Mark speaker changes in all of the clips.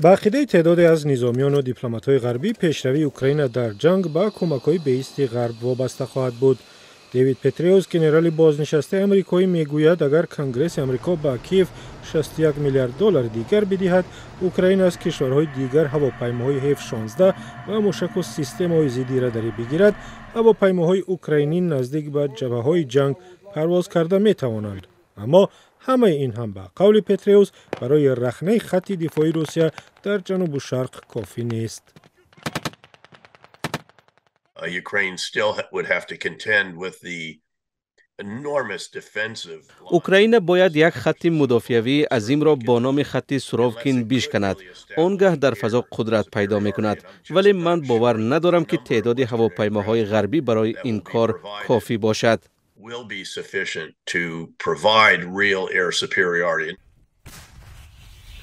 Speaker 1: Ба ақидаи теъдоде аз низомиёну дипломатҳои ғарбӣ, пешравии Украина дар ҷанг ба кӯмакҳои беисти Ғарб вобаста хоҳад буд. Дэвид Петреус, генерали бознишастаи амрикоӣ, мегӯяд, агар Конгресси Амрико ба Киев 61 миллиард доллари дигар бидиҳад, Украина аз кишварҳои дигар ҳавопаймоҳои F-16 ва мушаку системаҳои зидди радарӣ бигирад, ҳавопаймоҳои украинӣ наздик ба ҷабҳаҳои ҷанг парвоз карда метавонанд. Аммо ҳамаи ин ҳам, ба қавли Петреус, барои рахнаи хатти дифоии Русия дар ҷанубу шарқ кофӣ нест.
Speaker 2: Ukraine still would have to contend with the enormous defensive
Speaker 3: Украина бояд як хатти мудофиавии азимро бо номи хатти Суровкин бишканад. Он гаҳ дар фазо қудрат пайдо мекунад, вале ман бовар надорам, ки теъдоди ҳавопаймоҳои ғарбӣ барои ин кор кофӣ бошад.
Speaker 2: will be sufficient to provide real air superiority.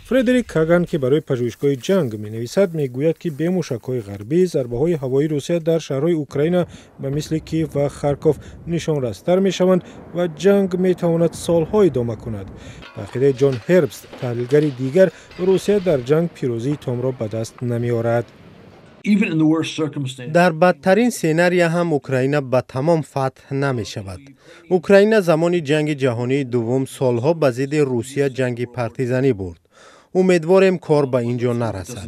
Speaker 1: Фредерик Каган, ки барои пажӯҳишгоҳи ҷанг менависад, мегӯяд, ки бе мушакҳои ғарбӣ зарбаҳои ҳавоии Русия дар шаҳрҳои Украина ба мисли Киев ва Харков нишонрастар мешаванд ва ҷанг метавонад солҳо идома кунад. Ба ақидаи Ҷон Ҳербст, таҳлилгари дигар, Русия дар ҷанг пирӯзии томро ба даст намеорад.
Speaker 4: Дар бадтарин сценария ҳам Украина ба тамом фатҳ намешавад. Украина замони Ҷанги ҷаҳонии дуввум солҳо ба зидди Русия ҷанги партизанӣ бурд. Умедворем, кор ба ин ҷо нарасад.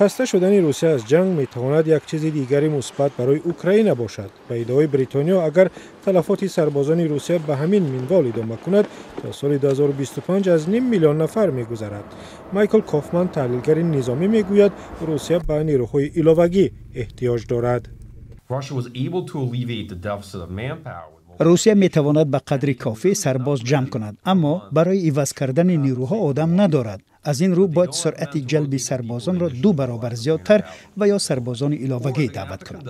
Speaker 1: Хаста шудани Русия аз ҷанг метавонад як чизи дигари мусбат барои Украина бошад. Ба иддаои Бритониё, агар талафоти сарбозони Русия ба ҳамин минвол идома кунад, то соли 2025 аз ним миллион нафар мегузарад. Майкл Кофман, таҳлилгари низомӣ, мегӯяд, Русия ба нерӯҳои иловагӣ эҳтиёҷ дорад.
Speaker 5: Русия метавонад ба қадри кофӣ сарбоз ҷамъ кунад, аммо барои иваз кардани нерӯҳо одам надорад. Аз ин рӯ бояд суръати ҷалби сарбозонро ду баробар зиёдтар ва ё сарбозони иловагӣ даъват кунад.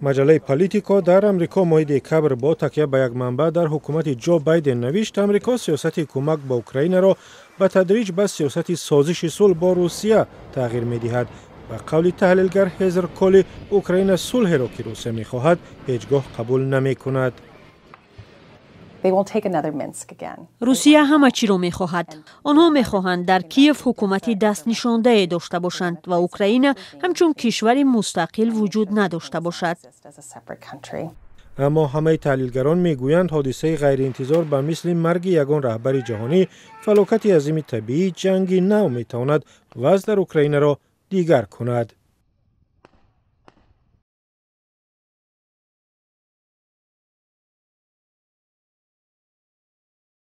Speaker 1: Маҷаллаи Политико дар Амрико моҳи декабр бо такя ба як манбаъ дар ҳукумати Ҷо Байден навишт, Амрико сиёсати кӯмак ба Украинаро ба тадриҷ ба сиёсати созиши сулҳ бо Русия тағйир медиҳад. Ба қавли таҳлилгар Ҳезер Коли, Украина сулҳеро, ки Русия мехоҳад, ҳеҷ гоҳ қабул намекунад.
Speaker 6: Русия ҳама чиро мехоҳад. Онҳо мехоҳанд дар Киев ҳукумати дастнишондае дошта бошанд ва Украина ҳамчун кишвари мустақил вуҷуд надошта бошад.
Speaker 1: Аммо ҳамаи таҳлилгарон мегӯянд, ҳодисаи ғайриинтизор ба мисли марги ягон раҳбари ҷаҳонӣ, фалокати азими табиӣ, ҷанги нав метавонад вазъ дар Украинаро дигар кунад.